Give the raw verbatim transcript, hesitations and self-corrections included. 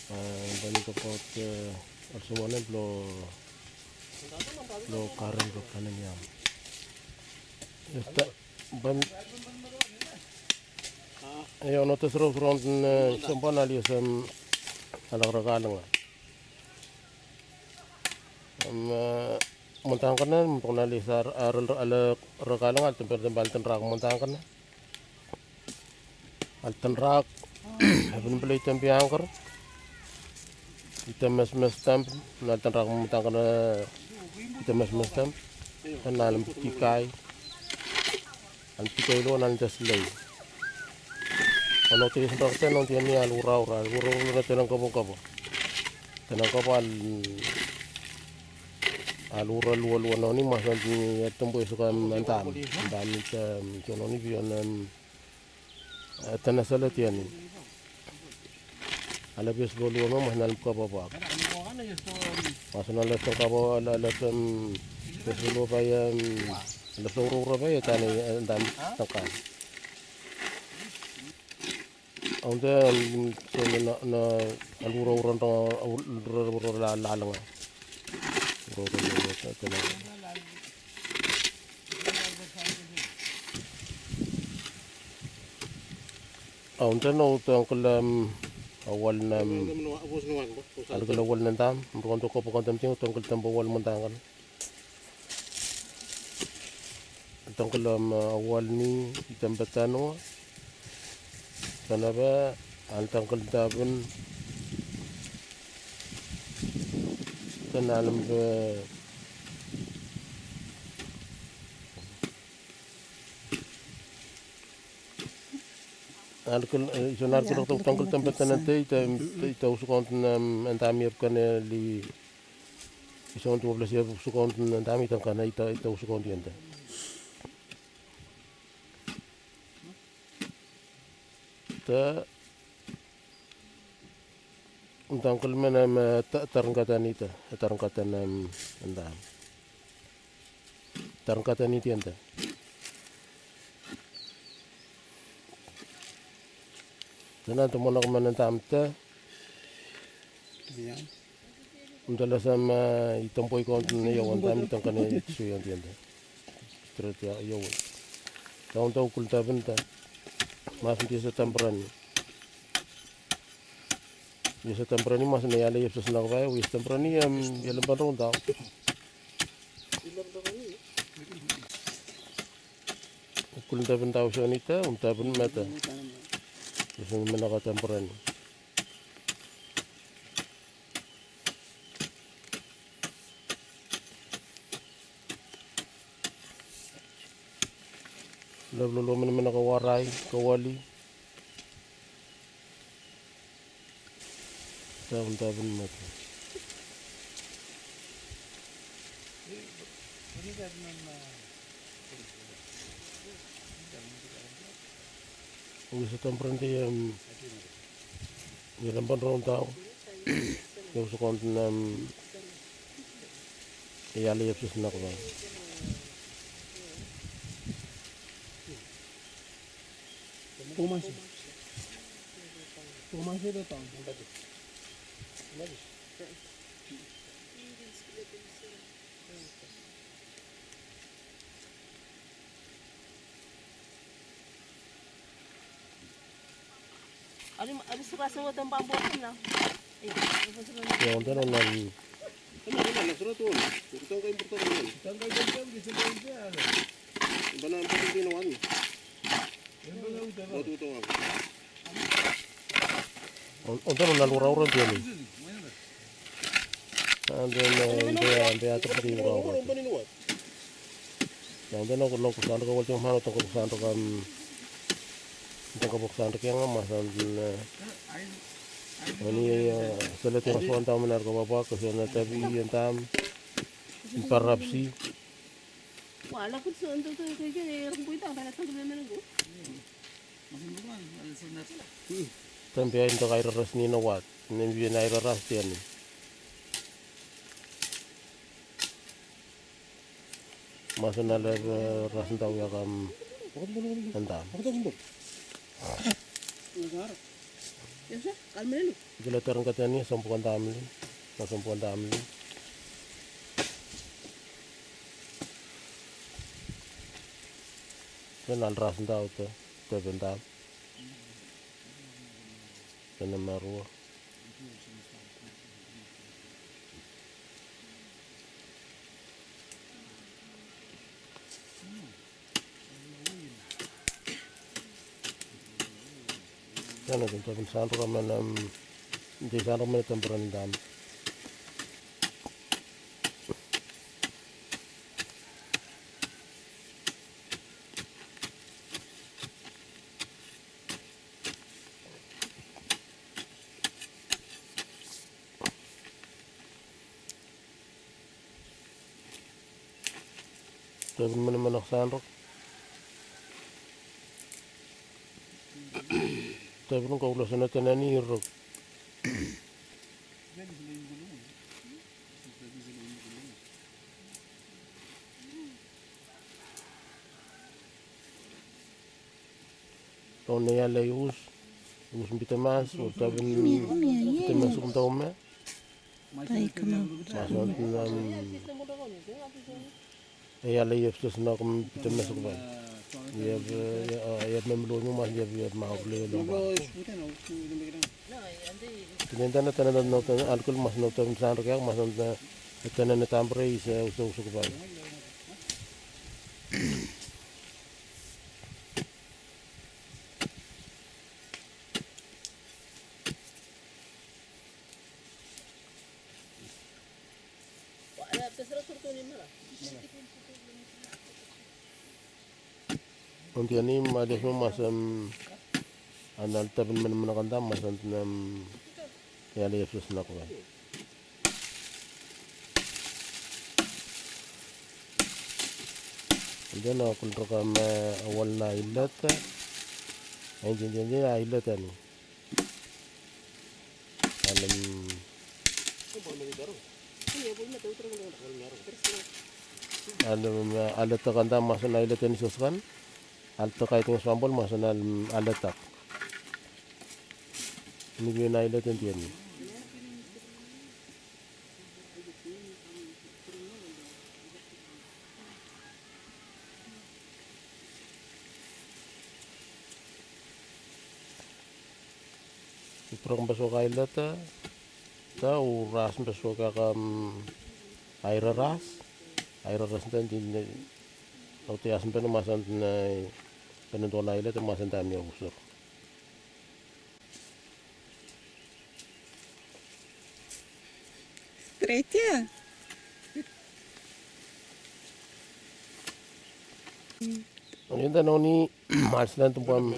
Bae mi tokbaot olsem wanem blong, blong karim blong planem yam. Yes, bae mi, io, notes rop raon, sampan ali olsem, ala rekalinga. Mantang kane, mantang kane ali sa, a, rekalinga, al temper temper al tenrak mantang kane. Al tenrak, a, bin bele i temper angker. I temesmes temp, na al tenrak mantang kane, i temesmes temp. An al tikai. An tikai lo, an al jes lei. An o te jes rak ten, o te ni al uraura, al uraura na tenang kobo kobo. Tenang kobo al, al ura lualua nao ni mas an ni, e, tembo i suka, em, dam. Dam i te, em, te nao ni bion, em, e, tena sele te ni. Ala bios lualua nao mas na lem kapa bak. Mas na lem kapa, ala, ala, em, bios lualua bai, em, ala so ura ura bai, e, tane, e, dam, tangka. Aunde, em, so na, na, na, al ura ura na, ura ura la, la, la nga. Ura ura la, la, la, la. Aunde na, o te angkel, em, a wal na, em, angkel a wal na dam, ura ura kopo kan tem ting, o te angkel tem ba wal mantang kan. Tangkel, em, a wal ni i tembetan ua. Tanabe, al tangkel tabin. Tan alem be. Artikel, e, ison artikel tangkel tembetan te, i te, i te usukaun, em, en dam i ep kane li. Ison tu wables i ep usukaun en dam i tangkane i te, i te usukaun en dam. Te, tangkel men, em, e, ta-, tarngkatan ita, e, tarngkatan, em, en dam. Tarngkatan ita en dam. Te na te monak men en dam te. Ia. Unta lesem, e, i tambo i kaunti ne ia wan taem i tangkane i sui anti anta. Stret ia, ia wan. Taun ta ukul taben ta. Mas unti ese tambrani. Ese tambrani mas ne ia le iepses nakvae, ese tambrani, em, ia le banrong tau. Ukul taben tau sonita, um taben mata. Ese menaka tambrani. Lep lolo menemene ka warai, ka wali. Taben, taben mata. Ui, sa tambrani, em, ia lemban raun tau. Ia usa kaunti na, em, ia le iepses nakvae. Tomasi. Tomasi de taun. Ia, onta na, na. Onta na, na luraura dia ni. Ande, ande, ande, ande, ande, ande, ande. Ia, ande, na, na, ko sandra ka wal ting mano, tong ko sandra ka, mm, tong ko bok sandra ka nga, mas, ande, na. Ani, ia, sele ting so anta mena ka baba, ko sele na tabi, antam. Parapsi. Taem biaen daka i raras ni na wat, nem biaen i raras dia ni. Maso na le, e, ras dau ia kam, anta. Jela teren kata ni sombukan damli. Na sombukan damli. Then al ras dau te teben dam. Then marua. Ia na tebin sanrok a mena, tebin sanrok mena tebin dam. Tebin menemen ok sanrok. Tebin ko ulo sene tena ni rok. Tone ia le i us, i us bitemas, o tebin bitemas kumta ome. Mas nonton am, e ia le i ef ses na kom bitemas kumta. I ef, i ef mem lo nyu mas i ef, i ef ma uk le lo. Tene tene tene tene alkul mas no tebin sanrok ia mas nonton tene ne tambre i se uso uso kumta. Onti ani ma des mo mas an al tebin menemen kanda mas an ia le ef ses na kumta. Inde na kul rokam wol na ilet. Inde inde inde na ilet ani. Alem alem aletak anda mason na ilet ani soskan. Aletak ating sambol mason alem aletak. Ni na ilet andi ani. Utrok bes wok aileta ta u ras bes wok ia kam aira ras. Aira ras ta di na uti as beno masan na beno dona aileta masan ta mi usur. Stret ia. Oni ta noni malslan tumpuam.